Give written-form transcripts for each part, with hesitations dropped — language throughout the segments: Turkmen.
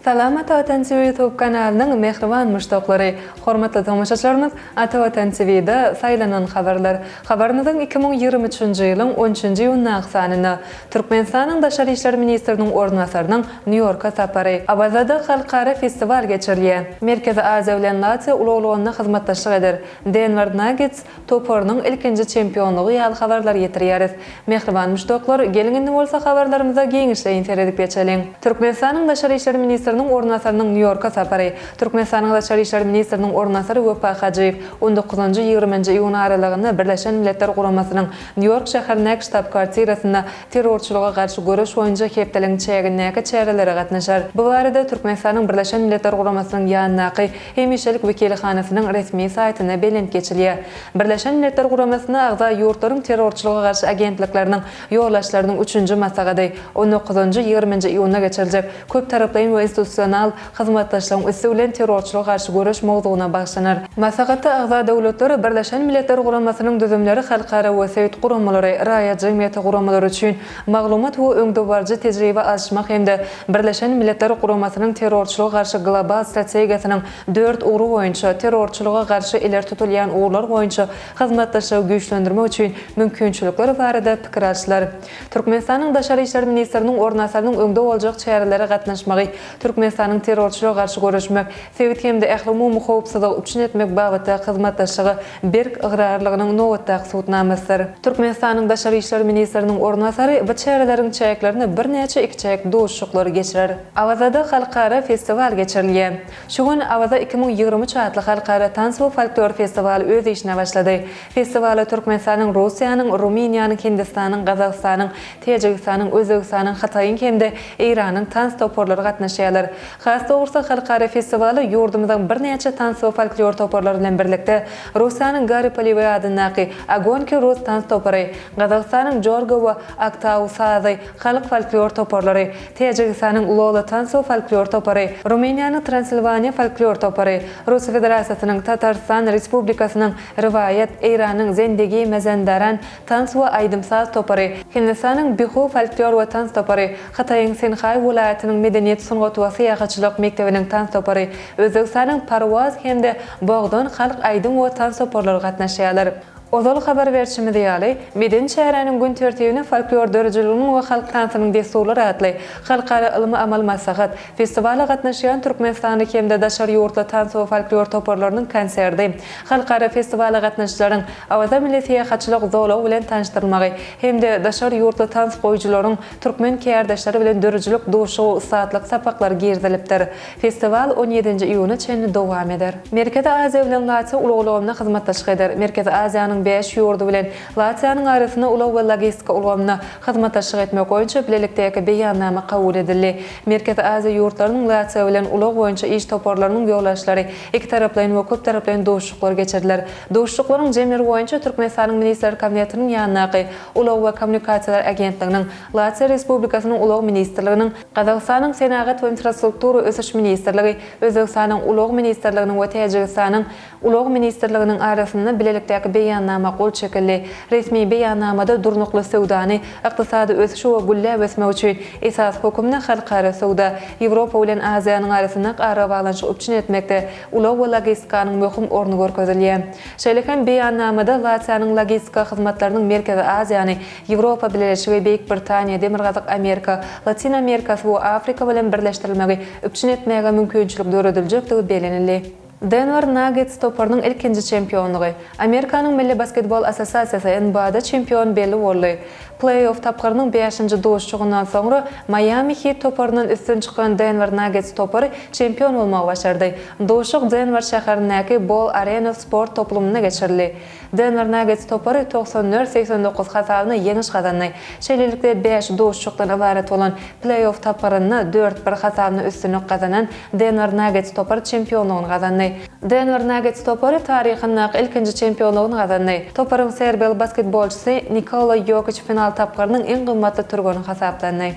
Salam Ata Watan TV YouTube kanalynyň mähriban muşdaklary! Hormatly tomaşaçylarymyz Ata Watan TV-da saýlanan habarlar habarymyzyň 2023-nji ýylyň on üçünji iýundaky sanynda Türkmenistanyň Daşary işler ministriniň orunbasarynyň Nýu-Ýorka sapary, Awazada halkara festiwal geçirilýär, Merkezi Aziýa bilen Latwiýa ulag ulgamynda hyzmatdaşlyk eder, Denwer Naggets toparynyň ilkinji çempionlygy ýaly habarlary ýetirýäris. Mähriban muşdaklar, geliň indi bolsa habarlarymyza giňişleýin seredip geçeliň. Türkmenistanyň Daşary işler ministriniň orunbasarynyň Nýu-Ýorka sapary. Türkmenistanyň Daşary işler ministriniň orunbasary Wepa Hajyýew on dokuzynjy, ýigriminji iýun aralygynda Birleşen Milletler Guramasynyň Nýu-Ýork şäherindäki ştab-kwartirasynda terrorçylyga garşy göreş boýunça hepdeligiň çägindäki çärelere gatnaşar. Bu barada Türkmenistanyň Birleşen Milletler Guramasynyň ýanyndaky Hemişelik wekilhanasynyň resmi saýtynda bellenip geçilýär. Birleşen Milletler Guramasyna agza ýurtlaryň terrorçylyga garşy agentlikleriniň ýolbaşçylarynyň üçünji maslahady on dokuzynjy, ýigriminji iýunda geçiriljek köptaraplaýyn we institusional hyzmatdaşlygyň üsti bilen terrorçylyga garşy göreş mowzugyna bagyşlanar. Maslahatda agza döwletler, Birleşen Milletler Guramasynyň düzümleri, halkara we sebit guramalary, raýat jemgyýeti guramalary üçin maglumat we öňdebaryjy tejribe alyşmak hem-de Birleşen Milletler Guramasynyň terrorçylyga garşy global strategiýasynyň dört ugry boýunça terrorçylyga garşy ileri tutulýan ugurlar boýunça hyzmatdaşlygy güýçlendirmek üçin mümkinçilikler barada pikir alyşdylar. Türkmenistanyň Daşary işler ministriniň orunbasarynyň öňde boljak çärelere gatnaşmagy Türkmenistanyň terrorçylyga garşy göreşmek, sebit hem-de ählumumy howpsuzlygy üpjün etmek babatda hyzmatdaşlyga berk ygrarlygynyň nobatdaky subutnamasydyr. Türkmenistanyň Daşary işler ministriniň orunbasary bu çäreleriň çäklerinde birnäçe ikiçäk duşuşyklary geçirer. Awazada halkara festiwal geçirilýär. Şu gün Awaza 2023 atly halkara tans we folklor festiwaly öz işine başlady. Festiwala Türkmenistanyň, Russiýanyň, Rumyniýanyň, Hindistanyň, Gazagystanyň, Täjigistanyň, Özbegistanyň, Hytaýyň hem-de Eýranyň tans toparlary gatnaşýarlar. Has dogrusy, halkara festiwala ýurdumyzyň birnäçe tans we folklor toparlary bilen birlikde, Russiýanyň Garri Poliweý adyndaky Ogonki rus tans topary, Gazagystanyň Jorga we Aktau sazy halk folklor toparlary, Täjigistanyň Lola tans we folklor topary, Rumyniýanyň Transilwaniýa folklor topary, Russiýa Federasiýasynyň Tatarystan Respublikasynyň Riwaýat, Eýranyň Zendegi Mezendaran tans we aýdym-saz topary, Hindistanyň Bihu folklor we tans topary, Hytaýyň Sinhaý welaýatynyň medeniýet, sungat we syýahatçylyk mekdebiniň tans topary, Özbegistanyň Parwaz hem-de Bogdan halk aýdym we tans toparlary gatnaşýarlar. Ozal habar berşimiz ýaly, medeni çäräniň gün tertibine Folklor döredijiliginiň we halk tansynyň dessurlary atly halkara ylmy-amaly maslahat, Festiwala gatnaşýan türkmenistanly hem-de daşary ýurtly tans we folklor toparlarynyň konserti, halkara festiwala gatnaşyjylaryň Awaza milli syýahatçylyk zolagy bilen tanyşdyrylmagy hem-de daşary ýurtly tans goýujylaryň türkmen kärdeşleri bilen döredijilik duşuşygy ussatlyk sapaklary girizilipdir. Festiwal on ýedinji iýuna çenli dowam eder. Merkezi Aziýa bilen Latwiýa ulag ulgamynda hyzmatdaşlyk eder. Merkezi Aziýanyň bäş ýurdy bilen Latwiýanyň arasynda ulag we logistika ulgamynda hyzmatdaşlyk etmek boýunça bilelikdäki Beýannama kabul edildi. Merkezi Aziýa ýurtlarynyň Latwiýa bilen ulag boýunça iş toparlarynyň ýolbaşçylary ikitaraplaýyn we köptaraplaýyn duşuşyklar geçirdiler. Duşuşyklaryň jemleri boýunça Türkmenistanyň Ministrler Kabinetiniň ýanyndaky Ulag we kommunikasiýalar agentliginiň, Latwiýa Respublikasynyň Ulag ministrliginiň, Gazagystanyň Senagat we infrastruktura ösüş ministrligi, Özbegistanyň Ulag ministrliginiň we Täjigistanyň Ulag ministrliginiň arasynda bilelikdäki Beýannama gol çekildi. Resmi Beýannamada durnukly söwdany, ykdysady ösüşi we gülläp ösmek üçin esas höküminde halkara söwda, Ýewropa bilen Aziýanyň arasynda arabaglanyşygy üpjün etmekde ulag we logistikanyň möhüm orny görkezilýär. Şeýle hem Beýannamada Latwiýanyň logistika hyzmatlarynyň Merkezi Aziýany Ýewropa Bileleşigi, Beýik Britaniýa, Demirgazyk Amerika, Latyn Amerikasy we Afrika bilen birleşdirilmegi üpjün etmäge mümkinçilik dörediljekdigi bellenildi. Denwer Naggets toparynyň ilkinji çempionlygy. Amerikanyň Milli basketbol assosiasiýasy, NBA-da çempion belli boldy. Pleý-off tapgyrynyň bäşinji duşuşygyndan soňra Maýami Hit toparyndan üstün çykan Denwer Naggets topary çempion bolmagy başardy. Duşuşyk Denwer şäherindäki Ball Arena sport toplumynda geçirildi. Denwer Naggets topary 94, 89 hasabyna ýeňiş gazandy. Şeýlelikde, bäş duşuşykdan ybarat bolan pleý-off tapgyrynda dört, bir hasabyna üstünlik gazanan Denwer Naggets topary çempionlygyny gazandy. Denwer Naggets topary taryhyndaky ilkinji çempionlygyny gazandy. Toparyň serbiýaly basketbolçysy Nikola Ýokiç final tapgyrynyň iň gymmatly türgeni hasaplandy.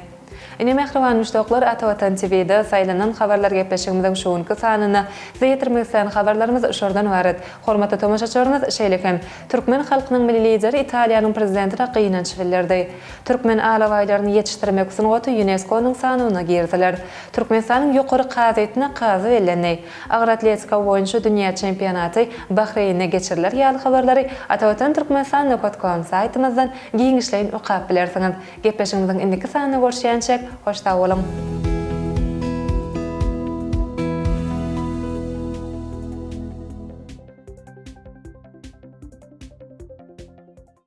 Ine mähriban muşdaklar Atavatan TV-de saýlanan habarlar gepleşigimiziň şu günki sanynda size ýetirmek islän habarlarymyz şulardan ybarat. Hormatly tomaşaçylarymyz şeýle hem Türkmen halkynyň Milli Lideri Italiýanyň Prezidentine gynanç bildirdi. Türkmen alabaýlaryny ýetişdirmek sungaty Ýunesko-nyň sanawyna giriziler. Türkmenistanyň Ýokary kazyýetine kazy bellendi. Agyr atletika boýunça dünýä çempionaty Bahreýnde geçiriler ýaly habarlary Atavatan Türkmenistan nokat kom saýtymyzdan giňişleýin okap bilersiňiz. Gepleşigimiziň indiki sanynda görüşýänçäk, hoş sag boluň!